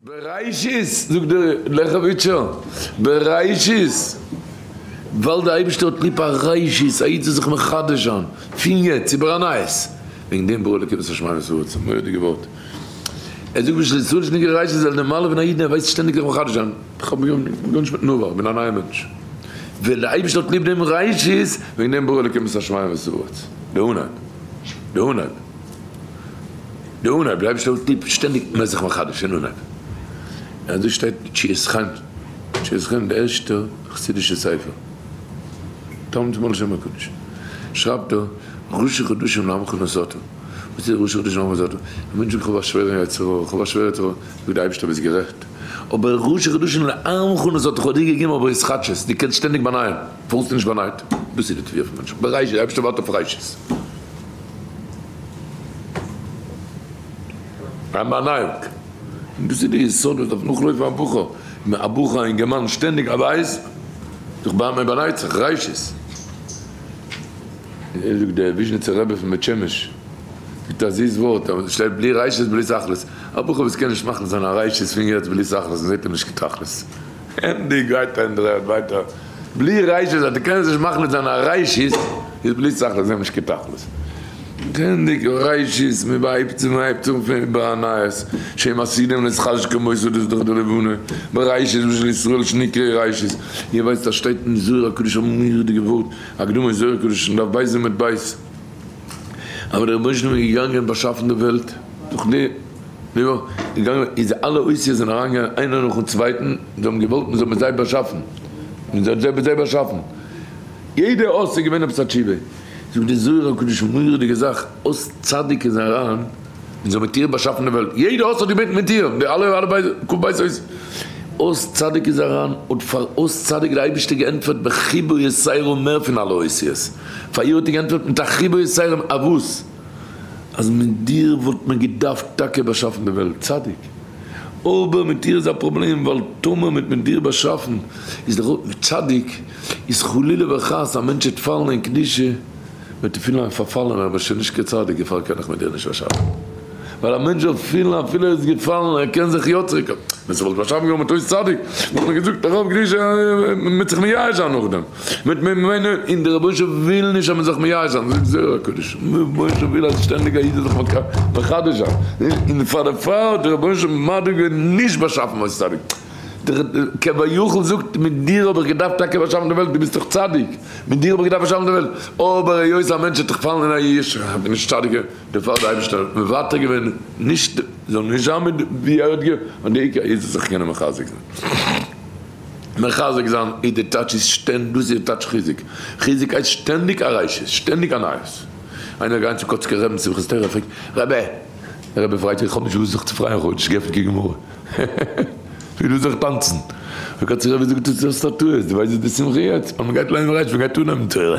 בראשית, זאגט דער לעכעוויטשער, בראשית, ווייל דער אייבערשטער האט ליב א ראשית, א איד זאל זיך מחדש זיין, פון יעצט איבער א נייעס, וועגן דעם ברא אלקים את השמים ואת הארץ, א מורא'דיגע ווארט. ער זאגט בשביל ישראל שנקרא ראשית זאל די מעלה פון א איד ער ווייסט שטענדיג זיך מחדש זיין, איך האב גארנישט מיטן עבר, איך בין א נייער מענטש. ווייל דער אייבערשטער האט ליב דעם ראשית, וועגן דעם ברא אלקים את השמים ואת הארץ, די אנהייב, די אנהייב. די אנהייב, די אייבערשטער האט ליב שטענדיג מען זיך מחדש אין אנהייב, און אזוי שטייט תשועת חן, תשועת חן די ערשטע חסידישע ספר, תלמוד צום בעל שם הקדוש, שרייבט ער, ראשי חדשים לעמך נשאת, וואס איז ראשי חדשים לעמך נשאת? א מענטש זאגט איך האב א שווערע יצר הרע, איך האב א שווערע יצר הרע, זאגט די אייבערשטער ביסט גערעכט, אבער ראשי חדשים לעמך נשאת, איך האב דיר געגעבן אבער התחדשות, דו קענסט שטענדיג באנייען, פארוואס האסטו נישט באנייט? דאס איז די תביעה פון מענטשן, בראשית, די אייבערשטער ווארט אויף ראשית. א באנייאונג. און דאס איז די יסוד וואס דארף נאכלויפן א בחור, א בחור א אינגערמאן שטענדיג א ווייס זיך ביי מען באנייט זיך, ראשית. זאגט דער וויזשניצער רבי פון בית שמש, זאגט א זיס ווארט, אז שטייט בלי ראשית בלי תכלית, א בחור וואס קען נישט מאכן זיין א ראשית פון יעצט בלי תכלית, מען זעט אים נישט קיין תכלית. ענדיג ווייטער און דרייט ווייטער. בלי ראשית אז דו קענסט נישט מחליט זיין א ראשית איז בלי תכלית זיי נישט קיין תכלית. ענדיג ראשית מען הייבט מען הייבט אן פון איבער א נייעס שהם עתידים להתחדש כמותו דאס איז דאך די לבנה בראשית בשביל ישראל שנקרא ראשית איר ווייסט אז שטייט אין זוהר הקדוש א מורא'דיגע ווארט הקדמה אין זוהר הקדוש אין דף ב' עמוד ב' אבער דער רבונו של עולם איז געגאנגען באשאפן די וועלט דורך די יא, געגאנגען איז אלע אותיות זענען אריינגעגאנגען איינער נאכן צווייטן, זיי האבן געוואלט מען זאל מיט זיי באשאפן, מען זאל זיי מיט זיי באשאפן, יעדע אות איז געווען עפעס א תשובה, זאגט די זוהר הקדוש מורא'דיגע זאך, אות צדיק איז אריין, מען זאל מיט איר באשאפן די וועלט, יעדע אות האט געבעטן מיט איר, די אלע אלע בית ק בית אות, אות צדיק איז אריין, האט פאר אות צדיק די אייבערשטער געענטפערט בחיבה יתירה מער פון אלע אותיות, פאר איר האט ער געענטפערט מיט א חיבה יתירה, א וואס? אז מיט דיר וואלט מען געדארפט טאקע באשאפן די וועלט, צדיק. אבער מיט דיר איז א פראבלעם, ווייל טאמער מ'האט מיט דיר באשאפן, איז דאך צדיק, איז חלילה וחס א מענטש וועט פאלן אין קדושה, וועט ער פילן א פארפאלענער, אבער שוין נישט קיין צדיק, דערפאר קען איך מיט דיר נישט באשאפן. ווייל א מענטש זאל פילן אפילו ער איז געפאלן, ער קען זיך יא צוריק, ווען ס'וואלט באשאפן געווארן מיט אויס צדיק, וואלט מען געזאגט הרב קדושה, מ'וועט זיך מייאש זיין נאכדעם. מיט מ מ און דער רבוש ע וויל נישט אז מען זאל זיך מייאש זיין, זאגט זוהר הקדוש, רבוש ע וויל אז שטענדיג א איד זאל זיך מחדש זיין, און פאר דערפאר האט דער רבוש ע מעדיף געווען נישט באשאפן אויס צדיק, דער כביכול זאגט מיט דיר האב איך געדארפט טאקע באשאפן די וועלט, דו ביסט דאך צדיק, מיט דיר האב איך געדארפט באשאפן די וועלט, אבער היות א מענטש וועט דאך פאלן אין א יאוש, איך בין נישט צדיק, דערפאר האט דער אייבערשטער מוותר געווען נישט זאל נישט זיין מיט ווי ער האט גע, און די עיקר איז זיך קענען מחזק זיין. מחזק זיין איז די טייטש איז שטענ דאס איז די טייטש חיזוק, חיזוק הייסט שטענדיג א ראשית, שטענדיג א נייעס. איינער גייט צו קאצקער רעבן שמחת תורה פרעגט, רבי! דער רבי פרייט זיך איך האב נישט וואס זיך צו פרייען איך האב נישט געעפנט קיין גמרא, ווי דא זיך טאנצן. דער קאצקער רבי זאגט דו האסט א טעות, דו ווייסט וואס די שמחה יעצט? אז מען גייט לערנען ראשית, מען גייט אנהייבן תורה.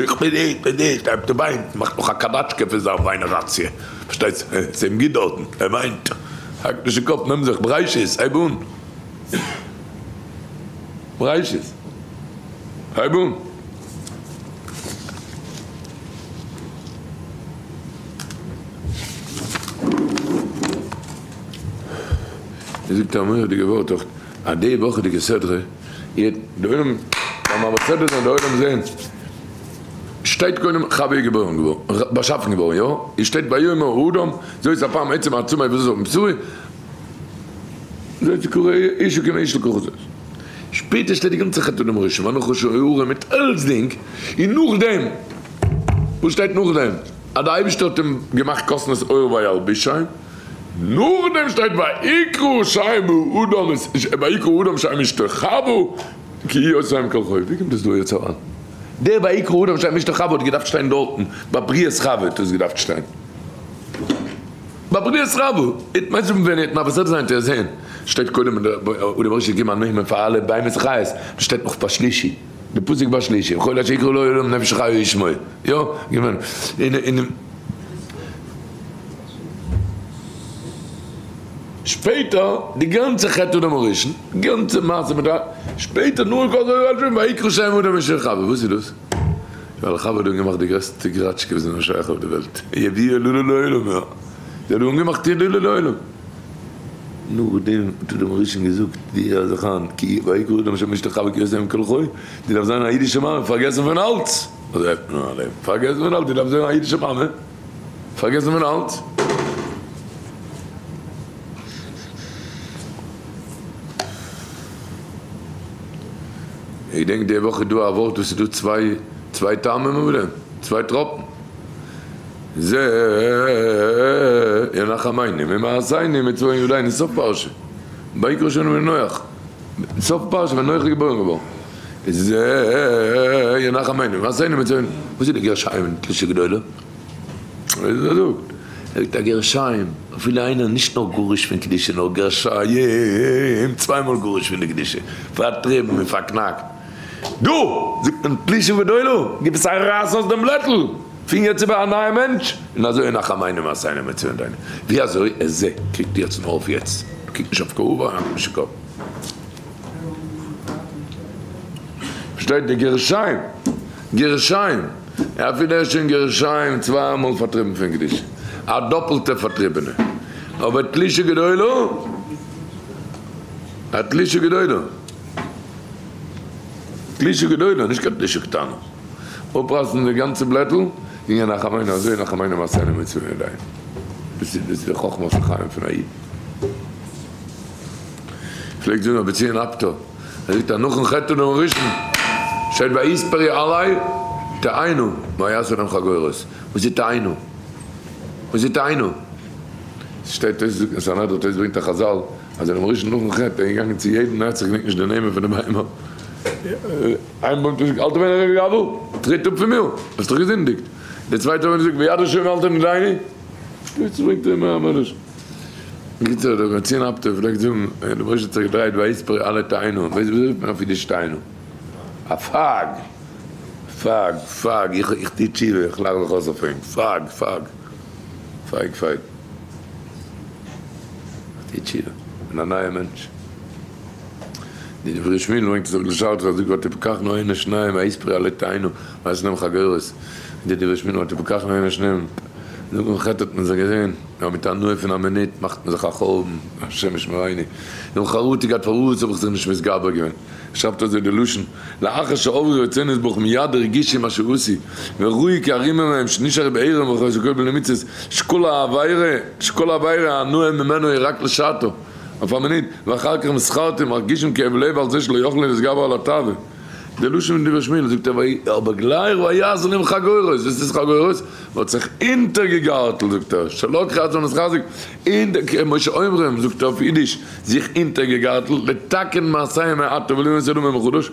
איך בין נישט, בין נישט, ער וויינט, מאכט נאך א קאדאטשקע פון זיין וויינעראציע, פארשטייסט, ס'איז אים גוט דארטן, ער וויינט, האק נישט אין קאפ, נעם זיך, בראשית, הייב אן. בראשית. הייב אן. ער זאגט א מורא'דיגע ווארט אויך אז די וואכעדיגע סדרה יעדן די עולם ביים מעביר סדרה זיין די עולם זעהן שטייט קודם חוה איז געבוירן געווארן באשאפן געווארן יא איז שטייט ויאמר האדם זאת הפעם עצם העצמי וזאת הפעם בשרי זאת קרא איש כמי איש לקח זאת. שפעטער שטייט די גאנצע חטא אדם הראשון ונחש הארה מיט אלצדינג, און נאכדעם, וואס שטייט נאכדעם? אז די אייבערשטער האט אים געמאכט כתנות עור וילבישם, נאכדעם שטייט ויקרא שם האדם ויקרא האדם שם אשתו חוה כי היא עושה עם כל חי, ווי קומט דאס דא יעצט אריין? דער ויקרא האדם שם אשתו חוה האט געדארפט שטיין דארטן ביי בריאת חוה האט עס געדארפט שטיין. בבריאת רבו, איט מיינט זאגן ווען ער האט מבשר זיין צו זעהן, שטייט קודם אין די אדם הראשון געבן א נאמען פאר אלע בהמות וחיות, דאס שטייט נאך בשלישי, די פסוק בשלישי, וכל אשר יקרא לו אלהים נפש חיה ישמעו, יא, געווען אין אין שפעטער די גאנצע חטא אדם הראשון, גאנצע מעשה מיט א, שפעטער נאר כל זה ויקרא שם אדם אשר חוה, וואס איז דאס? ווייל חוה האט אנגעמאכט די גרעסטע גראטשקע וואס איז נאר שייך אויף די וועלט, יביאה לולא לעולם, יא, זי האט אנגעמאכט איר לולא לעולם. נאכדעם האט אדם הראשון געזאגט ווי ער זיך איין כי ויקרא אדם שם אשתך חוה כי עושה עם כל חי, דו דארפסט זיין א אידישע מאמע פארגעסן פון אלץ, אזוי הייבט מען אן א לעבן, פארגעסן פון אלץ, דו דארפסט זיין א אידישע מאמע, פארגעסן פון אלץ. איך געדענק די וואך איז דא א ווארט וואס איז דא צוויי צוויי טעמים אויף דעם, צוויי טראפן. זה ינחמני ממעשינו מצוה יודעני סוף פרשה ויקרא שנו לנוח סוף פרשה ווען נוח איז געבוירן געווארן זה ינחמני ממעשינו מצוה וואס איז די גרשיים אין תלישא גדולה? ער זאגט ער זאגט א גרשיים אפילו איינער נישט נאר גרוש פון קדושה נאר גרשיים צוויי מאל גרוש פון די קדושה פארטריבן און פארקנאקט דא זאגט מען תלישא גדולה גיב עס א רייס אויס דעם בלעטל פון יעצט איבער א נייע מענטש, און אזוי אין החמיינע מעשיינע מצוין דיינע, ווי אזוי עס זע קוקט יעצט נאר אויף יעצט, קוקט נישט אויף כאובה און נישט אויף קאפ. פארשטייט די גרשיים, גרשיים, אפילו ער איז שוין גרשיים צוויי מאל פארטריבן פון קדושה, א דאפלטע פארטריבענע, אבער תלישה גדולה, א תלישה גדולה, תלישה גדולה, נישט קיין תלישה קטנה. אפרייסן די גאנצע בלעטל און ינחמנו אזוי ינחמנו מעשינו מצוה ידיים. דאס איז דאס איז די חכמת החיים פון א איד. פלעגט זאגן רבי ציון אפטא, ער זאגט אז נאכן חטא אדם הראשון שטייט ויספרי עלי תענו ויעשו להם חגורות. וואס איז תענו? וואס איז תענו? ס'שטייט תוס' זאגט אין סנהדרין תוס' ברענגט א חזל אז אדם הראשון נאכן חטא איז געגאנגען צו יעדן ער האט זיך געדענקט נישט די נעמען פון די ביימער. איין בוים האט געזאגט, אלטער בן הרב גאבל, טרעט אפ פון מיר, האסט דאך געזינדיגט. דער צווייטער בוים האט געזאגט, ויד השם אל תנדעני. יעצט ברענגט ער אים א מדרש. בקיצור, דער רבי ציון אפטער פלעגט זאגן, דער משה האט זיך געדרייט ויספר אלע תאינו, ווייסט ווי אזוי רופט מען אויף אידיש תאינו? א פאג! פאג! פאג! איך איך טו תשובה, איך לאך זיך אויס אויף אים, פאג! פאג! פייג! פייג! איך טו תשובה, כ'בין א נייער מענטש. די דברי שמואל ברענגט עס אויף לשאלתך אז זאגט ותפקחנה עיני שניהם ויספרו עלי תאנה ויעשו להם חגורות, די דברי שמואל ותפקחנה עיני שניהם זאגט מען חטא האט מען זיך געזען, נאר מיט הנאה פון א מינוט מאכט מען זיך א חורבן, השם ישמרינו, נאר חרטה געהאט פארוואס האב איך זיך נישט מתגבר געווען, שרייבט אזוי די לשון, לאחר שעברו רצונות ברוך מיד הרגישו מה שעשו, וראו כי ערימים הם שנשאר בעירום וחוסר כל בני מצוות, שכל העבירה, שכל העבירה ההנאה ממנו היא רק לשעתו. אויף א מינוט, ואחר כך מסחרתם מרגישים כאב לב על זה שלא יוכלו להתגבר על התאווה. די לשון פון דברי שמואל זאגט ער אבער גלייך ויעש להם חגורות, וואס איז חגורות? מען האט זיך אונטערגעגארטלט זאגט ער, שלא כעס ונתחזק, און כמו שאומרים זאגט ער אויף אידיש, זיך אונטערגעגארטלט, לתקן מעשיהם מעתה ולבנות עולמם מחדש,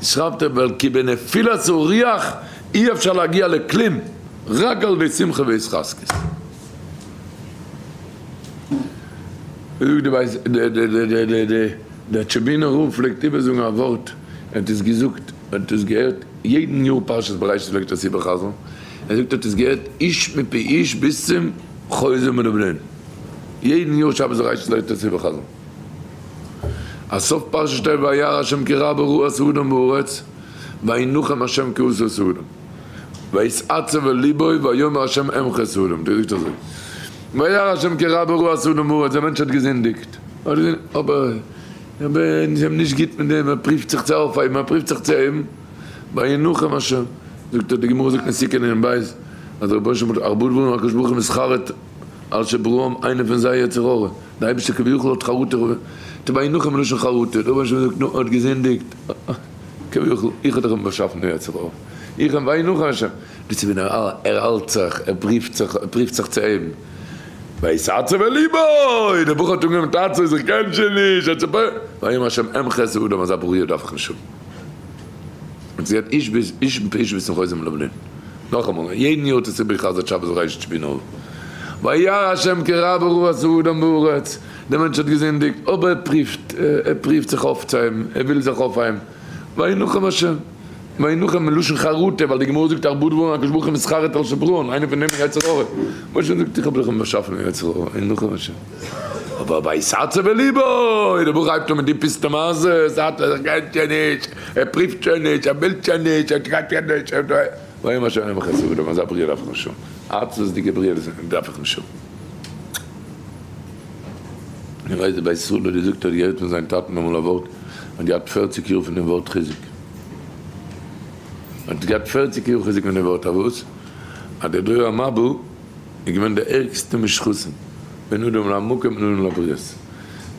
שרייבט ער ווייל כי בנפילת הרוח אי אפשר להגיע לכלום רק על ידי שמחה והתחזקות. זאגט די ווייסט דער טשעבינער רב פלעגט איבערזאגן א ווארט, ער האט עס געזאגט, ער האט עס געהערט יעדן יאר פרשת בראשית פלעגט ער עס איבערחזרן, ער זאגט ער האט עס געהערט איש מפי איש ביז צום חוזה מלובלין, יעדן יאר שבת בראשית פלעגט ער עס איבערחזרן, אז סוף פרשה שטייט וירא ה' כי רבה רעת האדם בארץ וינוחם ה' כי עשה את האדם. ויתעצב אל לבו ויאמר ה' אמחה את האדם, דער זאגט אזוי, וירא ה' כי רבה רעת האדם בארץ, דער מענטש האט געזינדיגט, אבער אבער עס איז אים נישט גוט מיט דעם, ער פריווט זיך צו אויפהייבן, ער פריווט זיך צו הייבן, וינוחם ה', זאגט ער, די גמרא זאגט אין סוכה נ ב, אז דער רבונו של עולם האט ארבעה דברים הקדוש ברוך הוא מתחרט על שבראם, איינער פון זיי יצר הרע, דער אייבערשטער כביכול האט חרטה, וינוחם מלשון חרטה, דער רבונו של עולם זאגט, נו, ער האט געזינדיגט, כביכול, איך האב דאך אים באשאפן דעם יצר הרע, איך אים וינוחם השם, דאס איז ווען ער ער האלט זיך, ער פריווט זיך, ער פריווט זיך צו הייבן, ויתעצב אל לבו, דער בחור האט אנגעהויבן מיט עצבות, איך קען שוין נישט, ער צופ. ויאמר השם אמחה את האדם, אזא בריאה דארף איך נישט האבן. און ס'גייט איש ביז איש מפי איש ביז צום חוזה מלובלין. נאכאמאל, יעדן יאר האט עס איבערגעחזרט שבת בראשית שבינו. וירא השם כי רבה רעת האדם בארץ, דער מענטש האט געזינדיגט, אבער ער פריווט, ער פריווט זיך אויפצוהייבן, ער וויל זיך אויפהייבן. וינוחם השם. וינוחם מלשון חרטה, ווייל די גמרא זאגט ארבעה דברים הקדוש ברוך הוא מתחרט על שבראן, איינער פון דעם איז יצר הרע. משה זאגט איך האב דיך באשאפן אין יצר הרע, וינוחם השם. אבער ויתעצב אל לבו, דער בחור הייבט אן מיט די פיסטע מעשה, ס'האט ער גייט שוין נישט, ער פריווט שוין נישט, ער וויל שוין נישט, ער גייט שוין נישט, ויאמר השם אמחה את האדם, אזא בריאה דארף איך נישט האבן, עצבות'דיגע בריאה דארף איך נישט האבן. איך ווייס די בית ישראל האט געזאגט ער האט געהערט פון זיין טאטן אמאל א ווארט, ער האט געהאט פערציג יאר פון דעם ווארט חיזוק, ער האט געהאט פערציג יאר חיזוק פון דעם ווארט, א וואס? אז דער דור המבול איז געווען די ערגסטע משחתים בין אדם למקום בין אדם לבריות,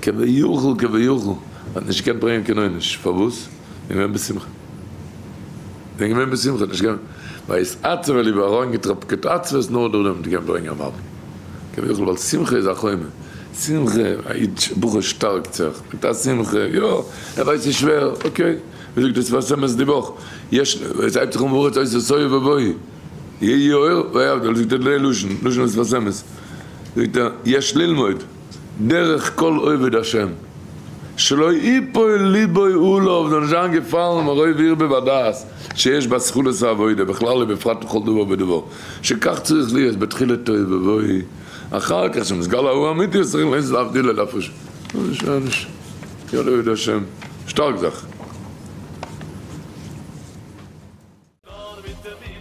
כביכול כביכול האט נישט געקענט ברענגען קיין עונש, פארוואס? זענען געווען בשמחה, זענען געווען בשמחה, נישט געווען ויתעצב אל לבו אריינגעטראפקעט עצבות נאר דורך דעם האט געקענט ברענגען א מבול, כביכול ווייל שמחה איז א חומה, שמחה, א איד בחור שטארקט זיך מיט א שמחה, יא, ער ווייסט ס'איז שווער, okay, ווי זאגט דער שפת אמת די וואך, יש, עס הייבט זיך אן והארץ היתה תוהו ובוהו, יהי אור ויבדל, זאגט ער די לשון, לשון שפת אמת, זאגט ער, יש ללמוד. דרך כל עובד השם, שלא יפול ליבו עליו, זאל נישט זיין געפאלן מרוב ירבה ודעת שיש בתחלת העבודה בכלל ובפרט בכל דבר ודבר, שכך צריך להיות בתחילה תוהו ובוהו, אחר כך שמתגלה האור האמיתי אז צריך לנסות להבדיל אל הפרש. יא עובד השם, שטארק זיך. נאר מיט די.